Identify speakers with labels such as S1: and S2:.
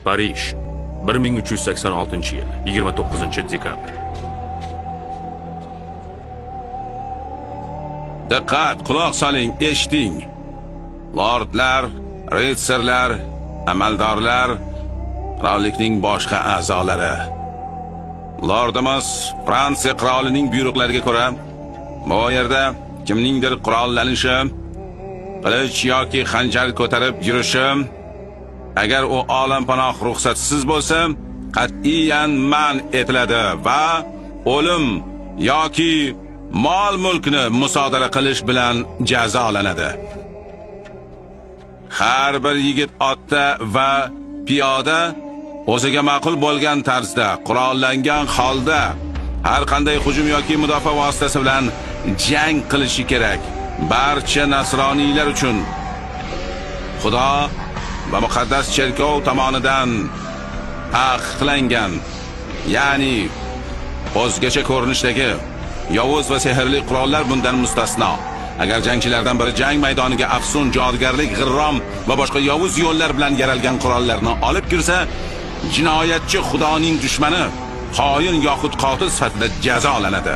S1: Parij, 1386-yil, 29 dekabr.
S2: Diqqat, quloq soling, eshiting. Lordlar, ritsarlar, amaldorlar, qirollikning boshqa a'zolari. Lordimiz Fransiya qirolining buyruqlariga ko'ra, bu yerda kimningdir qurollanishi, qilich yoki xanjar ko'tarib yurishi, agar u olampanoh ruxsatsiz bo'lsa, qat'iyan man etiladi va o'lim yoki mol-mulkni musodara qilish bilan jazolanadi. Har bir yigit otda va piyoda o'ziga ma'qul bo'lgan tarzda qurollangan holda har qanday hujum yoki mudofaa vositasi bilan jang qilishi kerak. Barcha nasroniylar uchun Xudo va muqaddas cherkov tomonidan taqiqlangan, ya'ni o'zgacha ko'rinishdagi yovuz va sehrli qurollar bundan mustasno. Agar jangchilardan biri jang maydoniga afsun, jodugarlik, g'irrom va boshqa yovuz yo'llar bilan yaralgan qurollarni olib kirsa, jinoyatchi Xudoning dushmani, xoin yoxud qotil sifatida jazolanadi.